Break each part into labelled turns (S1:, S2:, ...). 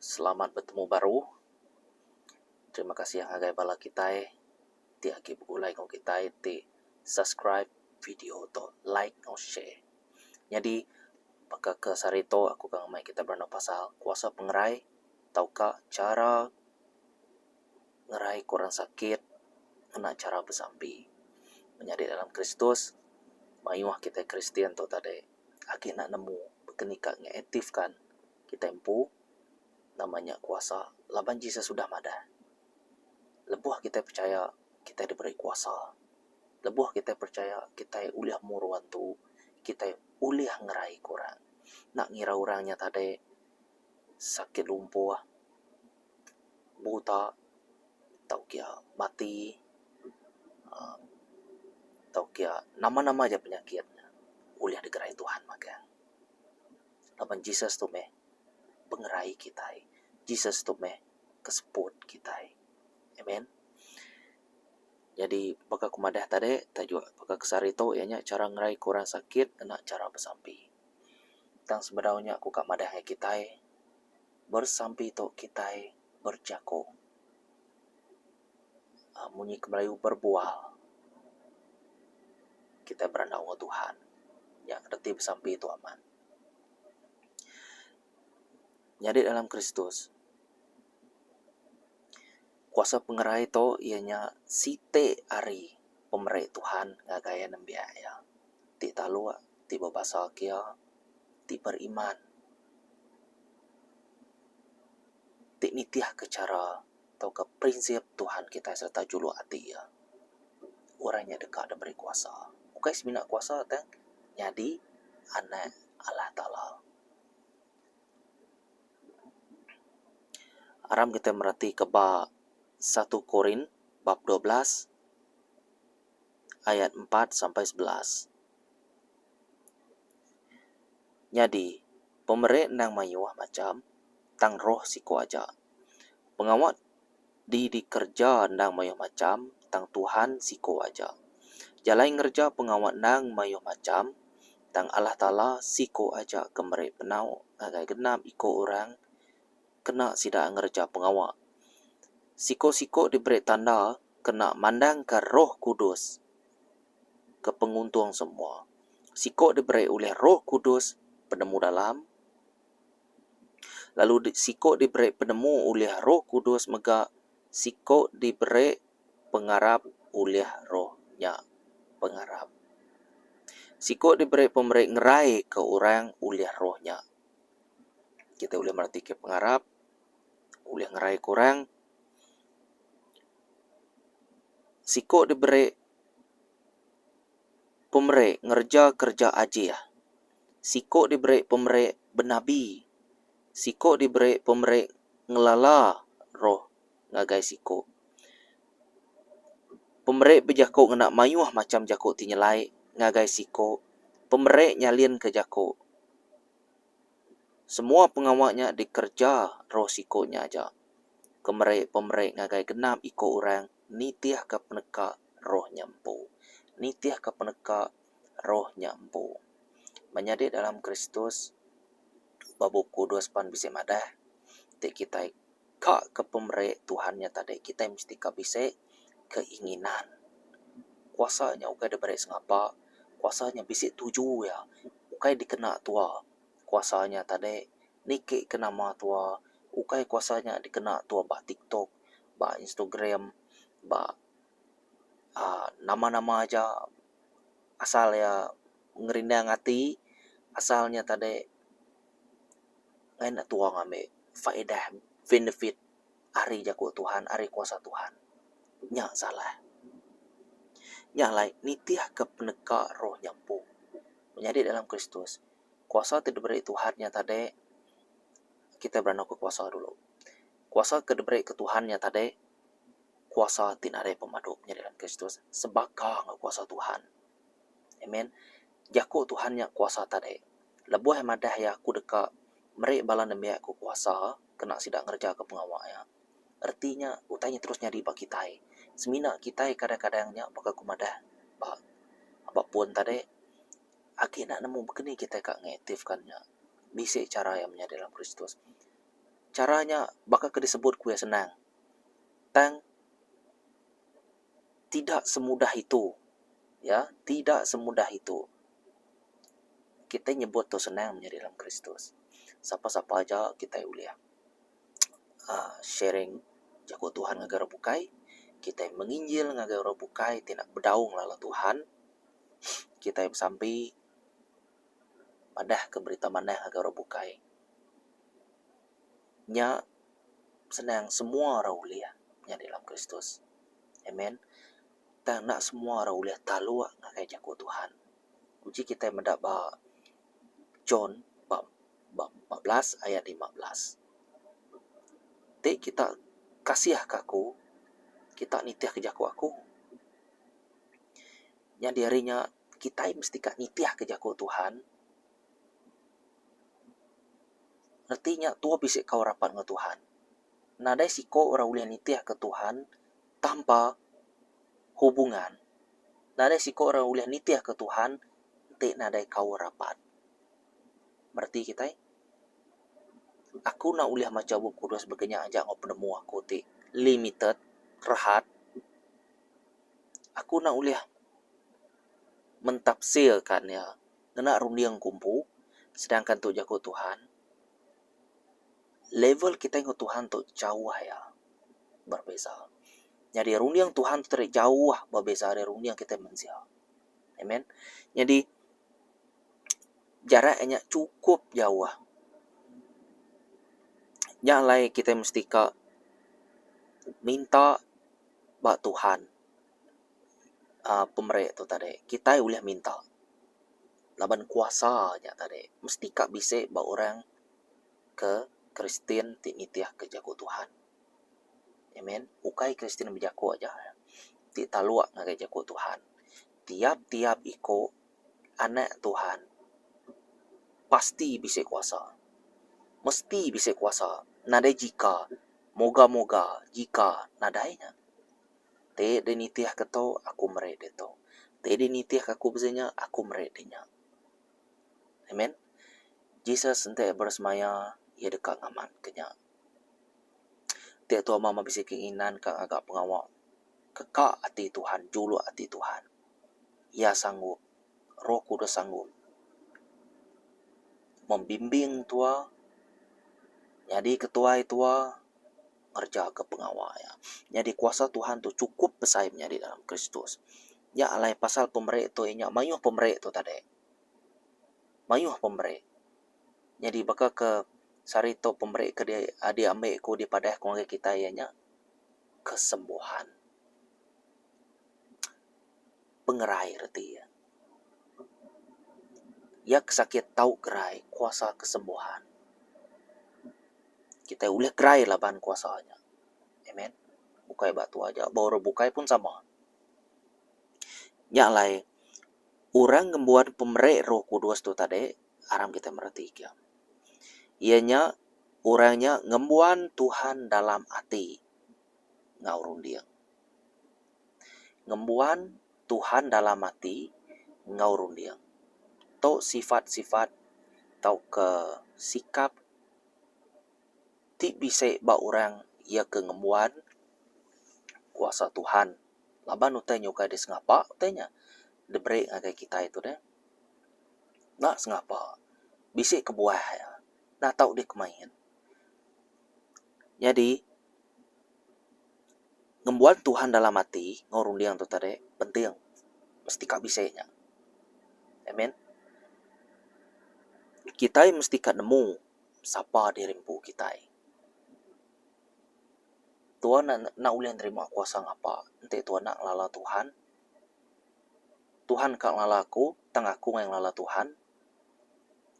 S1: Selamat betemu baru. Terima kasih ngagai bala kitai ti agi begulai enggau kitai ti subscribe video tu like enggau share. Nyadi baka ke sehari tu aku ka ngemai kitai berandau pasal kuasa pengerai tauka chara ngerai ke orang sakit ngena chara besampi. Menyadi dalam Kristus mayuh kitai Kristian tu tadi agi enda nemu baka ni ka ngaktifkan kitai empu nama nya kuasa laban Jesus udah madah lebuh kitai pechaya kitai diberi kuasa. Lebuh kitai pechaya kitai ulih muru antu kitai ulih ngerai ke orang. Enda ngira orang nya tadi sakit lumpuh buta tauka iya mati uhh tauka iya nama nama aja penyakit ulih digerai Tuhan magang. Laban Jesus tu meh pengerai kitai. Jesus tu meh ke seput kitai. Amen. Nyadi baka ku madah tadi tajuk baka ke sehari tu iya nya chara ngerai ke orang sakit ngena chara besampi. Tang sebedau nya ku ka madah ngagai kitai bersampi tu kitai berjaku uhh munyi ke Melayu berbual. Kitai berandau enggau Tuhan. Nya reti besampi tu amat. Nyadi dalam Kristus, kuasa pengerai tu iya nya siti ari pemeri Tuhan ngagai nembiak iya ti taluk, ti bebasa ke iya, ti beriman, ti nitihka chara tauka prinsip Tuhan kitai sereta juluk ati iya. Orang nya deka diberi kuasa. Ukai semina kuasa tang nyadi anak Allah Taala. Aram kitai meratika ba satu Korin bab 12 ayat 4 sampai 11. Nyadi, pemeri endang mayuh macham tang roh siku aja. Pengawa di dikereja endang mayuh macham tang Tuhan siku aja. Jalai ngereja pengawa endang mayuh macham tang Allah Taala siku aja ke meri penau ngagai genap iku orang kena sida ngereja pengawa. Siku-siku diberi tanda kena mandangka Roh Kudus ke penguntung semua. Siku diberi ulih Roh Kudus penemu dalam. Lalu siko diberi penemu ulih Roh Kudus mega siko diberi pengarap ulih Roh nya pengarap. Siko diberi pemeri ngerai ke orang ulih Roh nya. Kita ulih meratika pengarap ulih ngerai ke orang. Siko diberi pemeri ngereja kereja ajih. Siko diberi pemeri benabi. Siko diberi pemeri ngelala roh ngagai siko. Pemeri bejaku ngena mayuh macham jaku ti nyelai ngagai siko. Pemeri nyalinka jaku. Semua pengawa nya dikereja roh siko nya aja. Ke meri pemeri ngagai genap iko orang nitihka peneka roh nya empu. Nitihka peneka roh nya empu. Menyadi dalam Kristus, ba Bup Kudus pan bisi madah ti kitai ka ke pemeri Tuhan nya tadi kitai mesti ka bisi keinginan. Kuasa nya ukai diberi sengapa, kuasa nya bisi tuju iya ukai dikena tua kuasa nya tadi niki ke nama tua ukai kuasa nya dikena tua ba tiktok, ba instagram, ba uhh nama nama aja. Asal iya ngerindang ati asal nya tadi ngain ne tuang ami faedah benefit ari jaku Tuhan ari kuasa Tuhan. Nya salah. Nya alai nitihka peneka roh nya empu. Menyadi dalam Kristus kuasa ti diberi Tuhan nya tadi kitai berandauka kuasa dulu. Kuasa ke diberi ke Tuhan nya tadi. Kuasa ti nadai pemadu nyadi dalam Kristus sebaka enggau kuasa Tuhan. Amen. Jaku Tuhan nya kuasa tadi. Lebuh iya madah iya aku deka meri bala nembiak aku kuasa kena sida ngerejaka pengawa iya. Reti nya utai nya terus nyadi ba kitai. Semina kitai kadang-kadang nya baka ku madah ba ba pun tadi agi enda nemu baka ni kitai ka ngaktifkan nya. Bisi chara iya menyadi dalam Kristus. Chara nya baka ke disebut ku iya senang. Tang tidak semudah itu. Ya, tidak semudah itu. Kitai nyebut tu senang menyadi dalam Kristus. Sapa-sapa aja kitai ulih uhh sharing jaku Tuhan ngagai orang bukai. Kitai menginjil ngagai orang bukai ti enda bedau ngelala Tuhan. Kitai besampi madah ke berita manah ngagai orang bukai. Nya senang semua orang ulih nyadi dalam Kristus. Amen. Tang enda semua orang ulih taluk ngagai jaku Tuhan. Uji kitai meda ba John ba 14 ayat 15. Ti kita kasih ka aku, kita nitih ka jaku aku. Nyadi ari nya kitai mesti ka nitih ka jaku Tuhan. Reti nya tuo bisi kaul rapat enggau Tuhan. Nadai siko orang ulih nitihka Tuhan tanpa hubungan. Nadai siko orang ulih nitihka Tuhan enti nadai kaul rapat. Mereti kitai? Aku enda ulih macha Bup Kudus baka nya aja enggau penemu aku ti limited, rehat. Aku enda ulih mentafsirkan iya. Ngena runding ku empu sedangkan tu jaku Tuhan level kitai enggau Tuhan tu jauh iya berbeza. Nyadi runding Tuhan tu tadi jauh berbeza ari runding kitai mensia. Amen. Nyadi jarak inya chukup jauh. Nya alai kitai mesti ka minta ba Tuhan. uhh pemeri tu tadi kitai ulih minta laban kuasa nya tadi mesti ka bisi ba orang ke Kristian ti nitih ke jaku Tuhan. Amen. Ukai Kristian bejaku aja ti taluk ngagai jaku Tuhan. Tiap tiap iku anak Tuhan pasti bisi kuasa. Mesti bisi kuasa nadai jika moga moga jika nadai nya. Ti deh nitih ke tu aku meri deh tu. Ti deh nitih ke aku bisi nya aku meri deh nya. Amen. Jesus enti beresemaya iya deka ngamat ke nya. Ti atur mama bisi keinginan ka ngaga pengawa ke ka ati Tuhan juluk ati Tuhan. Iya sanggup Roh Kudus sanggup membimbing tuwa nyadi ketuai tuwa. ngereja ke pengawa iya. Nyadi kuasa Tuhan tu chukup besai menyadi dalam Kristus. Nya alai pasal pemeri tu inya mayuh pemeri tu tadi. Mayuh pemeri. Nyadi baka ke sehari tu pemeri ke diambi ku dipadah ku ngagai kitai iya nya kesembuhan. Pengerai reti iya. Iya ke sakit tau gerai kuasa kesembuhan. Kitai ulih gerai laban kuasa nya. Amen. Bukai ba tu aja, ba orang bukai pun sama. Nya alai orang ngembuan pemeri Roh Kudus tu tadi aram kitai mereti ka. Iya nya orang nya ngembuan Tuhan dalam ati enggau runding. Ngembuan Tuhan dalam ati enggau runding. Tu sifat-sifat tauka sikap ti bisi ba orang iya ke ngembuan kuasa Tuhan laban utai nya ukai disengapa utai nya diberi ngagai kitai tu deh. Enda sengapa bisi kebuah iya enda tau dikemain. Nyadi ngembuan Tuhan dalam ati enggau runding tu tadi penting mesti ka bisi nya. Amen. Kitai mesti ka nemu sapa diri empu kitai. Tuan enda ulih nerima kuasa ngapa enti tuan enda ngelala Tuhan. Tuhan ka ngelala aku tang aku ngagai ngelala Tuhan.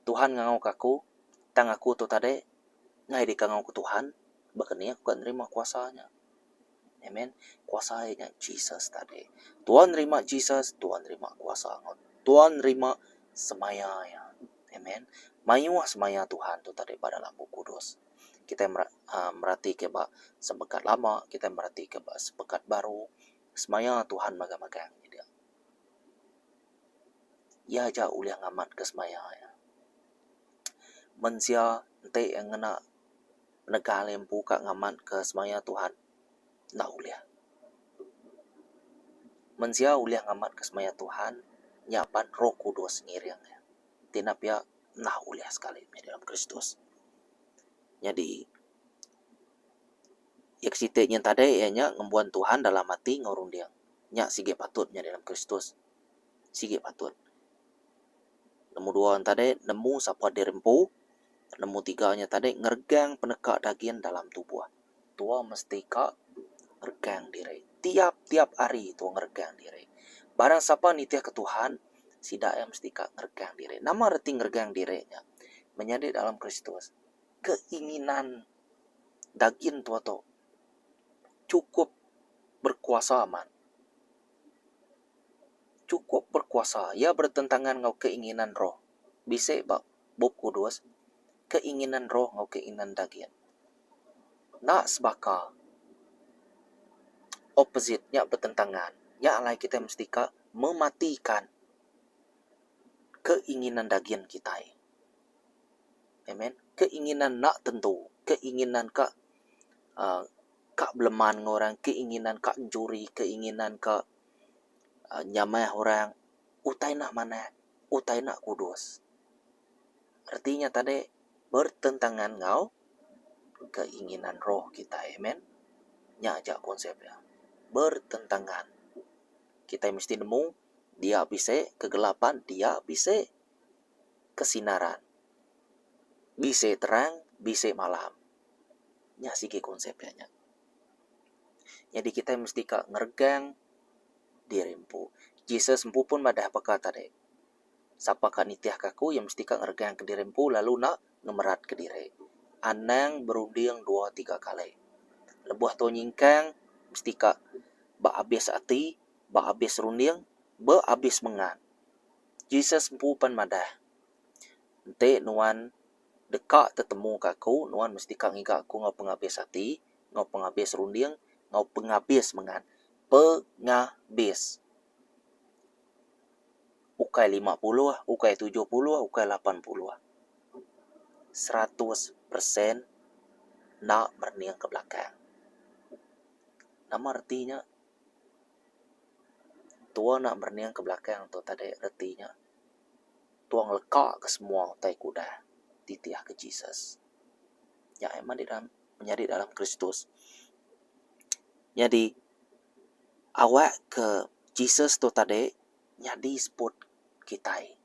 S1: Tuhan ngangau ka aku tang aku tu tadi ngagai dikangau ka Tuhan baka ni aku ka nerima kuasa nya. Amen. Kuasa iya nya Jesus tadi. Tuan nerima Jesus, tuan nerima kuasa enggau tuan nerima semaya iya. Amen. Mayuh semaya Tuhan tu tadi ba dalam Bup Kudus. Kitai uhh meratika ba Sempekat Lama, kitai meratika ba Sempekat Baru. Semaya Tuhan magang-magang nyadi. Iya aja ulih ngamatka semaya iya. Mensia enti iya ngena. Penegal iya empu ka ngamatka semaya Tuhan enda ulih. Mensia ulih ngamatka semaya Tuhan nya pan Roh Kudus ngiring iya. Ti enda pia enda ulih sekali menyadi dalam Kristus. Nyadi iya ke siti nyin tadi iya nya ngembuan Tuhan dalam ati enggau runding. Nya sigi patut menyadi dalam Kristus. Sigi patut. Nombor dua ne tadi nemu sapa diri empu. Nombor tiga nya tadi ngeregang peneka dagin dalam tubuh. Tua mesti ka ngeregang diri. Tiap tiap hari tua ngeregang diri. Barang sapa nitihka Tuhan, sida iya mesti ka ngeregang diri. Nama reti ngeregang diri nya? Menyadi dalam Kristus, keinginan dagin tua tu chukup berkuasa amat. Chukup berkuasa. Iya bertentangan enggau keinginan roh. Bisi ba Bup Kudus, keinginan roh enggau keinginan daging. Enda sebaka. Opposite nya bertentangan. Nya alai kitai mesti ka mematikan keinginan daging kitai. Amen. Keinginan enda tentu, keinginan ka uhh ka beleman enggau orang, keinginan ka enchuri, keinginan ka uhh nyamah orang, utai enda manah. Utai enda kudus. Reti nya tadi bertentangan enggau keinginan roh kitai. Amen. Nya aja konsep iya. Bertentangan. Kitai mesti nemu dia bisi kegelapan, dia bisi kesinaran. Bisi terang, bisi malam. Nya sigi konsep iya nya. Nyadi kitai mesti ka ngeregang diri empu. Jesus empu pun madah baka tadi, Sapa ka nitihka aku, iya mesti ka ngeregangka diri empu lalu enda ngemeratka diri. Anang berunding dua tiga kali. Lebuh tu nyingkang, mesti ka ba abis ati, ba abis runding, ba abis mengat. Jesus empu pan madah, Enti nuan deka tetemuka aku, nuan mesti ka ngiga aku enggau pengabis ati, enggau pengabis runding, enggau pengabis mengat. Pengabis. Ukai 50, ukai 70, ukai 80. 100 persen enda merening ke belakang. Nama reti nya? Tua enda merening ke belakang tu tadi reti nya tua ngeleka ke semua utai ke udah titih ke Jesus. Nya meh menyadi dalam Kristus. Nyadi awak ke Jesus tu tadi nyadi seput kitai.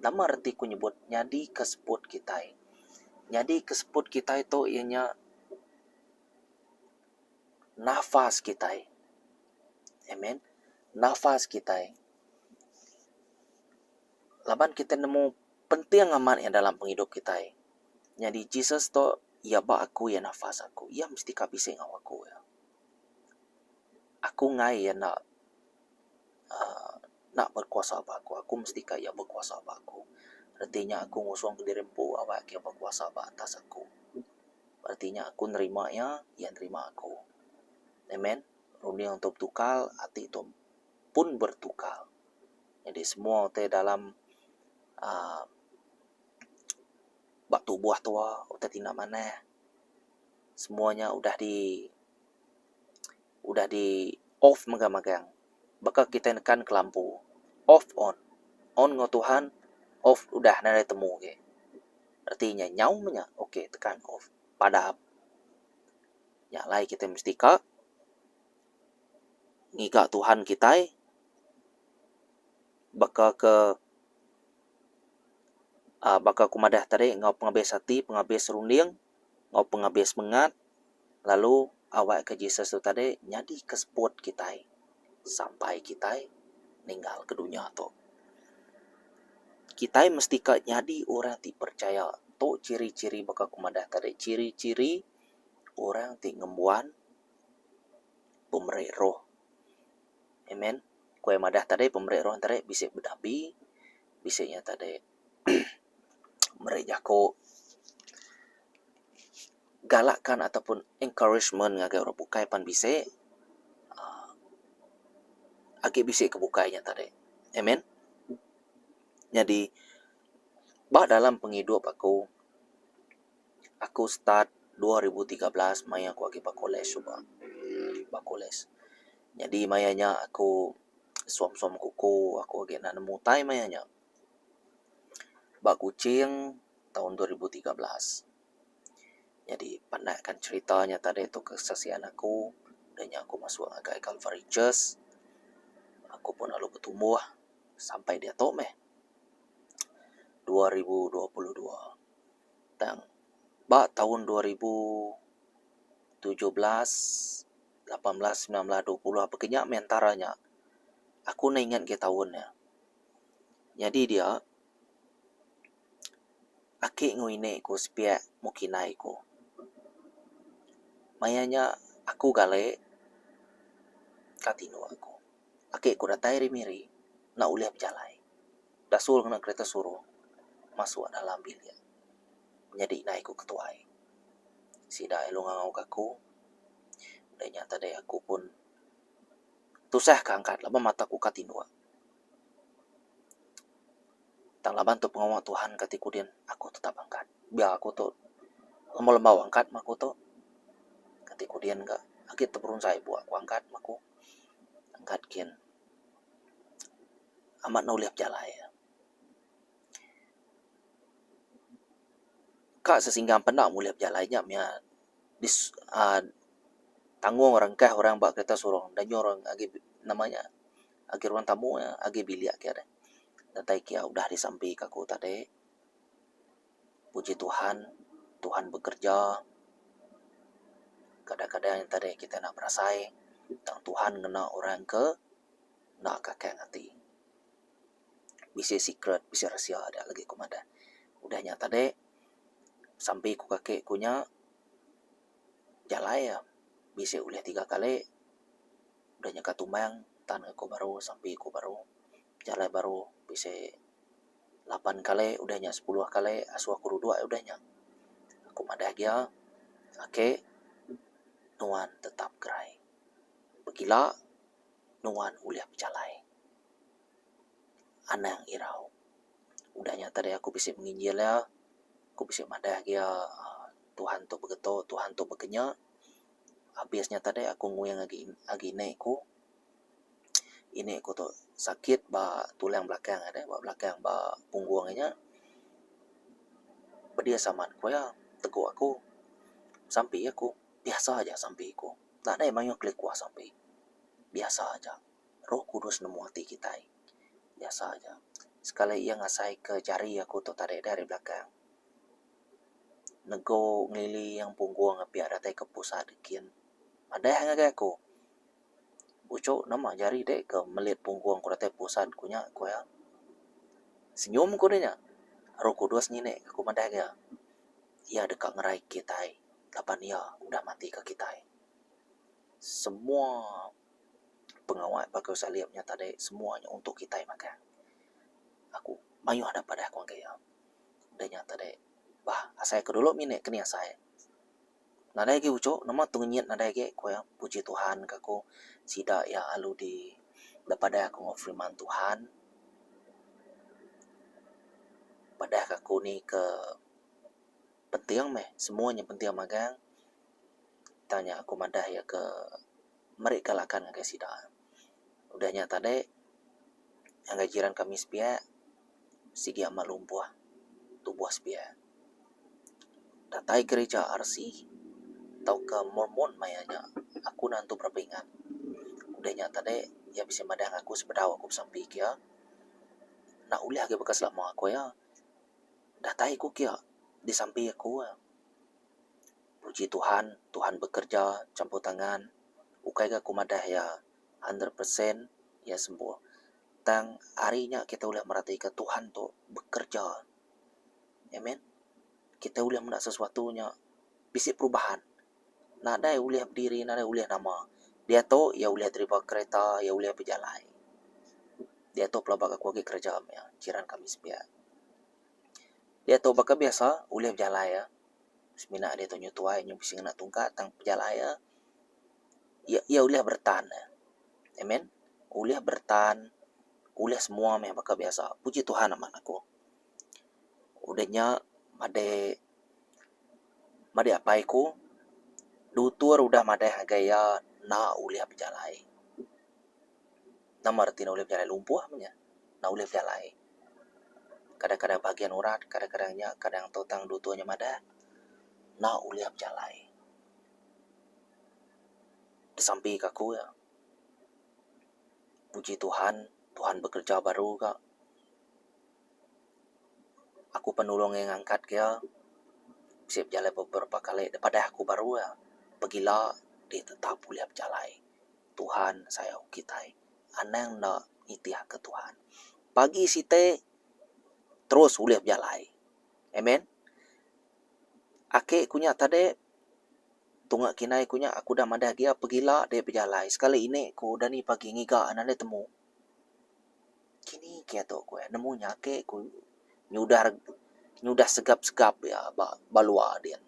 S1: Nama reti ku nyebut nyadi ke seput kitai? Nyadi ke seput kitai tu iya nya nafas kitai. Amen. Nafas kitai. Laban kitai nemu penting amat iya dalam pengidup kitai. Nyadi Jesus tu iya ba aku iya nafas aku. Iya mesti ka bisi enggau aku. Aku enggai iya enda uhh enda berkuasa ba aku. Aku mesti ka iya berkuasa ba aku. Reti nya aku ngusung diri empu awak iya berkuasa ba atas aku. Reti nya aku nerima iya, iya nerima aku. Amen. Runding tu betukar, ati tu pun bertukar. Nyadi semua utai dalam uhh ba tubuh tuwa utai ti enda manah semua nya udah di udah di off mega magang. Baka kitai nekan ke lampu off on, on enggau Tuhan off udah nadai temu agi. Reti nya nyau meh nya ok tekan off padam. Nya alai kitai mesti ka ngiga Tuhan kitai baka ke uhh baka ku madah tadi enggau pengabis ati, pengabis runding enggau pengabis mengat lalu awak ke Jesus tu tadi nyadi ke seput kitai sampai kitai ninggal ke dunya tu. Kitai mesti ka nyadi orang ti percaya tu ciri-ciri baka ku madah tadi ciri-ciri orang ti ngembuan pemeri roh. Amen. Ku iya madah tadi pemeri roh tadi bisi benabi bisi nya tadi meri jaku galakan ataupun encouragement ngagai orang bukai pan bisi uhh agi bisi ke bukai nya tadi. Amen. Nyadi ba dalam pengidup aku, aku start. 2013 maya aku agi ba kolej suba. Ba kolej. Nyadi maya nya aku suam-suam kuku aku agi enda nemu utai maya nya. Ba Kuching taun 2013. Nyadi pandak kan cherita nya tadi tu kesaksian aku udah nya aku masuk ngagai Calvary Church. Aku pun lalu betumbuh sampai diatu meh 2022. Tang ba taun 2017, 18, 19, 20 baka nya meh antara nya. Aku enda ingat agi taun nya. Nyadi dia aki enggau ini ku sepiak mung indai ku. Maya nya aku gali ka tinduk aku. Aki ku datai ari Miri enda ulih bejalai. Dasul ngena kereta suruh masuk dalam bilik nyadi indai ku ketuai. Sida lalu ngangau ka aku. Udah nya tadi aku pun tusah ka angkat laban mata ku ka tinduk. Tang laban tu pengawa Tuhan kati ku din aku tetap angkat. Biar aku tu lembau-lembau angkat meh aku tu. Kati ku din ga agi teberunsai buk aku angkat meh aku. Angkat gin amat ne ulih bejalai. Ka sesinggang penda ulih bejalai nya mih uhh tanggung rengkah orang ba kereta surong danyung orang agi nama nya agi ruang tamu agi bilik ke deh. Datai kiya udah disampi ka aku tadi puji Tuhan, Tuhan bekerja kadang-kadang tadi kita enda berasai tang Tuhan ngena orang ke enda kakang ati. Bisi secret bisi rahsia da lagi ku madah. Udah nya tadi sampi ku kaki ku nya jalai bisi ulih tiga kali udah nya ka tumbang tan aku baru sampi ku baru jalai baru bisi lapan kali udah nya sepuluh kali asuh aku duduk udah nya. Aku madah gia ake nuan tetap gerai pegila nuan ulih bejalai. Anang irau. Udah nya tadi aku bisi menginjil iya, aku bisi madah gia Tuhan tu begeto, Tuhan tu bekenya. Abis nya tadi aku nguing agi agi ine ku. Ine ku tu sakit ba tulang belakang ade ba belakang ba punggung inya. Pedis amat ku iya tegu aku. Sampi aku biasa aja sampi ku. Nadai mayuh kelikuh sampi. Biasa aja. Roh Kudus nemu ati kitai. Biasa aja. Sekali iya ngasaika jari aku tu tadi deh ari belakang. Nego ngeliling punggung apiak datai ke pusat kin. Madah ngagai aku. Uchu nama jari dek ke melit punggung ku datai pusat ku nya ku iya. Senyum ku deh nya. Roh Kudus nginek aku madah ga. Iya deka ngerai kitai laban iya udah mati ke kitai. Semua pengawa ba kayu salib nya tadi semua nya untuk kitai magang. Aku mayuh da padah ku ngagai iya. Udah nya tadi bah asai ku dulu mine ke ni asai. Nadai agi uchu nama tu ngenyit nadai agi ku iya puji Tuhan ka ku sida iya alu di da padah ku enggau firman Tuhan. Padah ka ku ni ke penting meh semua nya penting magang. Tang nya aku madah iya ke meri galakan ngagai sida. Udah nya tadi ngagai jiran kami sepiak sigi amat lumpuh tubuh sepiak. Datai gerija RC tauka Mormon maya nya aku enda nentu berapa ingat. Udah nya tadi iya bisi madah ngan aku sebedau aku besampi ke iya enda ulih agi baka selama ku iya. Datai ku kiya disampi aku. Puji Tuhan, Tuhan bekerja campur tangan ukai ga ku madah iya hundred percent iya sembuh. Tang ari nya kita ulih meratika Tuhan tu bekerja. Amen. Kita ulih meda sesuatu nya bisi perubahan. Nadai ulih bediri nadai ulih nama. Diatu iya ulih deriba kereta iya ulih bejalai. Diatu pelaba aku agi kereja meh jiran kami sepiak. Diatu baka biasa ulih bejalai iya. Semina diatu nyu tuai nyu bisi ngena tungkat tang pejalai iya iya iya ulih beretan ne. Amen. Ulih beretan ulih semua meh baka biasa. Puji Tuhan amat aku. Udah nya madi. Madi apai ku, dutur udah madah ngagai iya enda ulih bejalai. Nama reti enda ulih bejalai lumpuh meh nya. Enda ulih bejalai. Kadang-kadang bahagian urat, kadang-kadang nya kadang tu tang dutur nya madah enda ulih bejalai. Besampi ka aku iya. Puji Tuhan, Tuhan bekerja baru ga. Aku pan nulung iya ngangkat ke iya. Bisi bejalai beberapa kali da padah aku baru iya. Pegila dih tetap ulih bejalai. Tuhan sayau kitai. Anang enda nitih ke Tuhan. Pagi siti terus ulih bejalai. Amen. Ake ku nya tadi tunga kindai ku nya aku udah madah gia pegila deh bejalai sekali ini ku dani pagi ngiga nadai temu. Kini ke tu ku iya nemu nya ake ku nyudah nyudah segap segap iya ba ba luar din.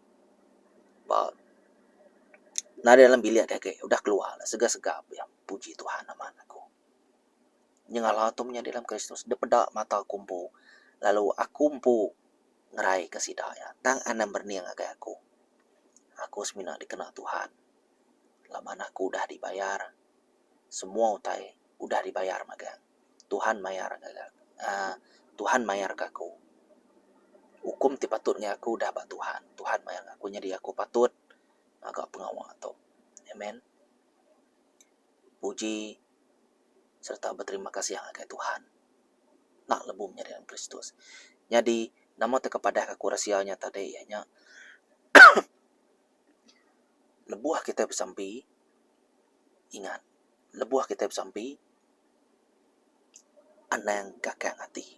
S1: Ba nadai dalam bilik agi ake udah keluar segap segap iya puji Tuhan amat aku. Nyengala tu menyadi dalam Kristus dep peda mata aku empu lalu aku empu ngeraika sida iya tang anang merening ngagai aku. Aku semina dikena Tuhan laban aku udah dibayar semua utai udah dibayar magang. Tuhan mayar ngagai aaa Tuhan mayar ka aku. Ukum ti patut ngagai aku udah ba Tuhan. Tuhan mayar ngagai aku nyadi aku patut ngaga pengawa tu. Amen. Puji sereta beterima kasih ngagai Tuhan. Enda lebu menyadi dalam Kristus. Nyadi nama ti ka padah aku rahsia nya tadi iya nya lebuh kitai besampi ingat lebuh kitai besampi anang kakang ati.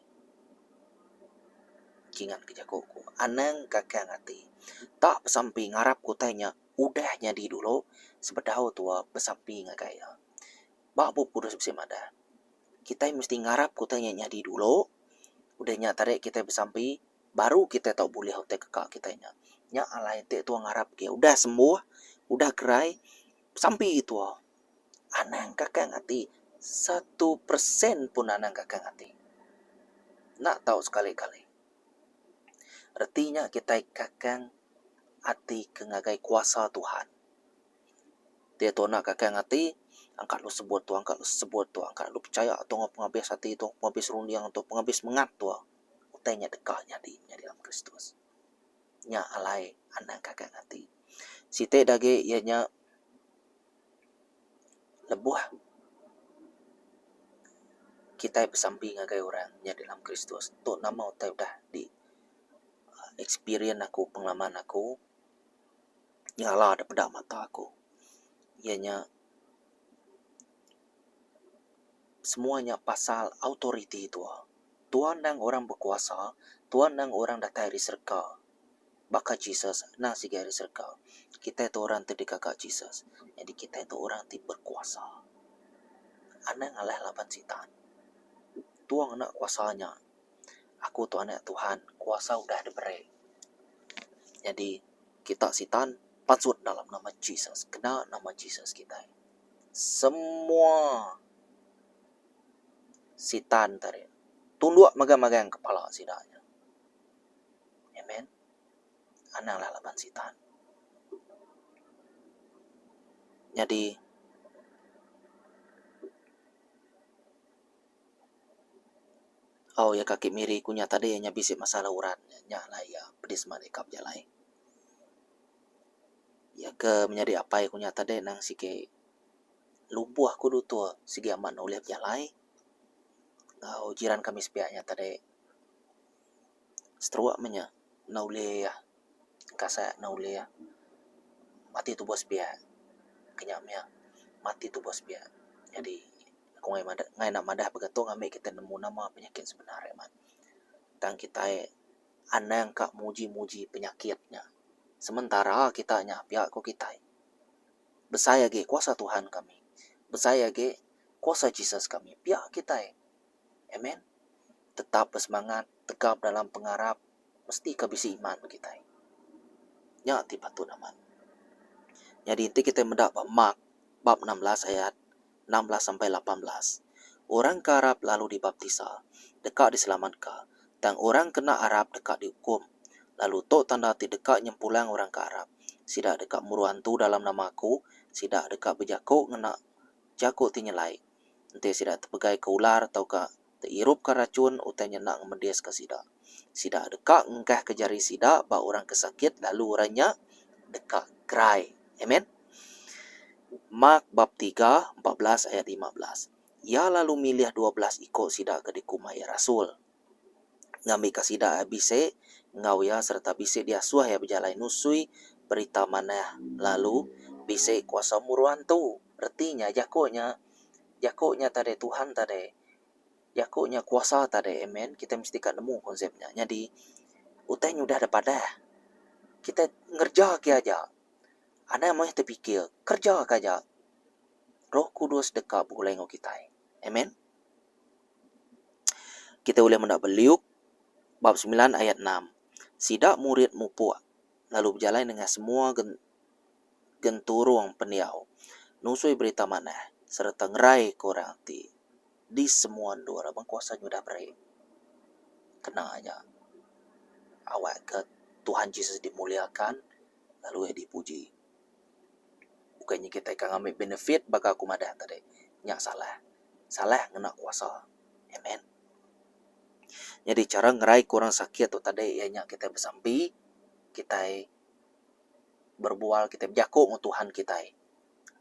S1: Kingat ke jaku ku anang kakang ati. Tak besampi ngarap ke utai nya udah nyadi dulu sebedau tuwa besampi ngagai iya. Ba Bup Kudus bisi madah, kitai mesti ngarap ke utai nya nyadi dulu, udah nya tadi kitai besampi baru kitai tau bulih utai keka kitai nya. Nya alai enti tuwa ngarap ke udah sembuh, udah gerai, besampi tuwa. Anang kakang ati, satu persen pun anang kakang ati. Enda tau sekali-kali. Reti nya kitai kakang ati ke ngagai kuasa Tuhan. Diatu anak kakang ati, angkat lu sebut tu, angkat lu sebut tu, angkat lu pechaya tu enggau pengabis ati tu, pengabis runding tu, pengabis mengat tu. Utai nya deka nyadi nyadi dalam Kristus. Nya alai anang kakang ati. Siti da agi iya nya lebuh kitai besampi ngagai orang nyadi dalam Kristus tu nama utai udah di experience aku pengalaman aku nyala da peda mata aku iya nya semua nya pasal authority tuwa. Tuwa endang orang bekuasa, tuwa endang orang datai ari serega baka Jesus endang sigi ari serega. Kitai tu orang ti digaga Jesus nyadi kitai tu orang ti bekuasa. Anang alah laban sitan. Tuwa ngena kuasa nya. Aku tu anak Tuhan, kuasa udah diberi. Nyadi, kita sitan pansut dalam nama Jesus. Kena nama Jesus kitai. Semua sitan tadi tunduk magang-magang kepala sida nya. Amen. Ananglah laban sitan. Nyadi, Au iya kaki miri ku nya tadi nya bisi masalah urat nya alai iya pedis malik ka bejalai. Iya ke menyadi apai ku nya tadi nang sigi lumpuh ku dutur sigi amat ne ulih bejalai enggau jiran kami sepiak nya tadi stroke meh nya enda ulih Kasak ne ulih mati tubuh sepiak ke nya mih mati tubuh sepiak. Jadi aku ngai madah ngai enda madah begatung ami kitai nemu nama penyakit sebenar nya mah. Tang kitai anang ka muji muji penyakit nya. Sementara kita nya pia ku kitai besai agi kuasa Tuhan kami besai agi kuasa Jesus kami pia kitai. Amen. Tetap besemangat tegap dalam pengarap. Mesti ka bisi iman kitai. Nya ti patut amat. Nyadi enti kitai meda ba Mark bab 16 ayat 16 sampai 18, orang ke arap lalu dibaptisa deka diselamatka, tang orang ke enda arap deka diukum. Lalu tu tanda ti deka nyempulang orang ke arap. Sida deka muru antu dalam nama Aku, sida deka bejaku ngena jaku ti nyelai. Enti sida tepegaika ular tauka teirupka rachun, utai nya enda ngemediska sida. Sida deka ngengkahka jari sida ba orang ke sakit lalu orang nya deka gerai. Amen. Mark bab tiga, 14 ayat 15. Iya lalu milih 12 iku sida ke dikumbai iya rasul. Ngambika sida bisi enggau iya sereta bisi diasuh iya bejalai nusui berita manah lalu bisi kuasa muru antu. Reti nya jaku nya, jaku nya tadi Tuhan tadi, jaku nya kuasa tadi amen kitai mesti ka nemu konsep nya. Nyadi utai nya udah da padah kitai ngereja ke aja anang meh tepikir kereja ke aja. Roh Kudus deka begulai enggau kitai. Amen. Kitai ulih meda ba Luke bab semilan ayat enam. Sida murid mupuk lalu bejalai nengah semua genturung pendiau nusui berita manah sereta ngeraika orang ti di semua endur laban kuasa nyudah beri kena aja awakka Tuhan Jesus dimuliakan lalu iya dipuji. Bukai nya kitai ka ngambi benefit baka aku madah tadi nya salah. Salah ngena kuasa. Amen. Nyadi chara ngerai ke orang sakit tu tadi iya nya kitai besampi, kitai berbual, kitai bejaku enggau Tuhan kitai.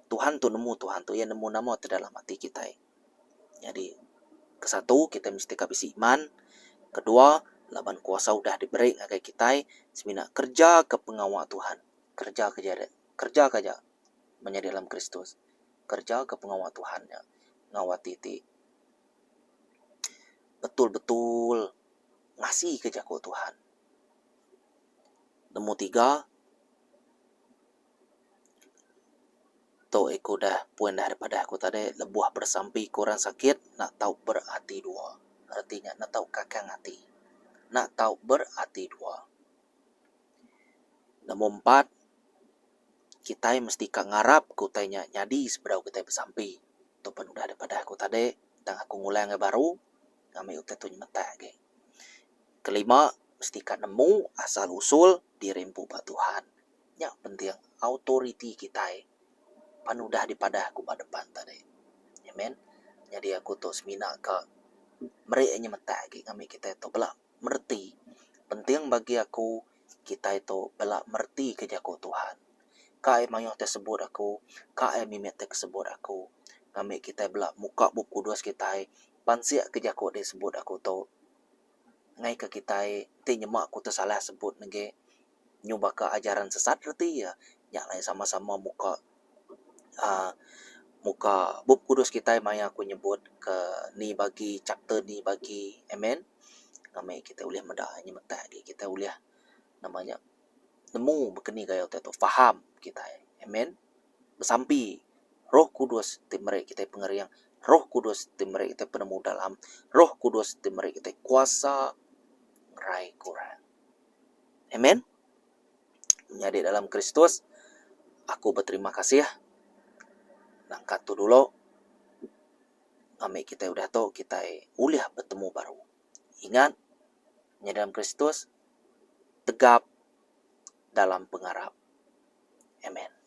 S1: Tuhan tu nemu Tuhan tu iya nemu nama ti dalam ati kitai. Nyadi kesatu kitai mesti ka bisi iman, kedua laban kuasa udah diberi ngagai kitai semina kereja ke pengawa Tuhan, kereja ke kereja ke aja menyadi dalam Kristus. Kereja ke pengawa Tuhan nya enggau ati ti betul-betul ngasi ke jaku Tuhan. Nombor tiga tu iku dah pun dah daripada aku tadi lebuh bersampi ke orang sakit enda tau berati dua. Reti nya enda tau kakang ati. Enda tau berati dua. Nombor empat kitai mesti ka ngarap ke utai nya nyadi sebedau kitai besampi. Tu pen udah daripada aku tadi tang aku ngulang iya baru ngambi utai tu nyemetak agi. Kelima mesti ka nemu asal usul diri empu ba Tuhan. Nya penting autoriti kitai pan udah dipadah ku ba depan tadi. Amen. Nyadi aku tu semina ka meri iya nyemetak agi ngambi kitai tu bela mereti. Penting bagi aku kitai tu bela mereti ke jaku Tuhan. Ka ai mayuh ti sebut aku, ka ai mimit ti sebut aku. Ngambi kitai bela muka bup kudus kitai pansik ke jaku ti sebut aku tu. Ngai ke kitai ti nyema ku tesalah sebut negi nyu baka ajaran sesat reti iya. Nya alai sama-sama muka uhh muka bup kudus kitai maya ku nyebut ke ni bagi chapter ni bagi amen. Ngambi kitai ulih meda nyemetak agi kitai ulih nama nya nemu baka ni gaya utai tu faham kitai amen. Besampi roh kudus ti meri kitai pengering, roh kudus ti meri kitai penemu dalam, roh kudus ti meri kitai kuasa ngerai ke orang. Amen. Menyadi dalam Kristus aku beterima kasih nangka tu dulu ngambi kitai udah tu kitai ulih betemu baru. Ingat nya dalam Kristus tegap dalam pengarap. Amen.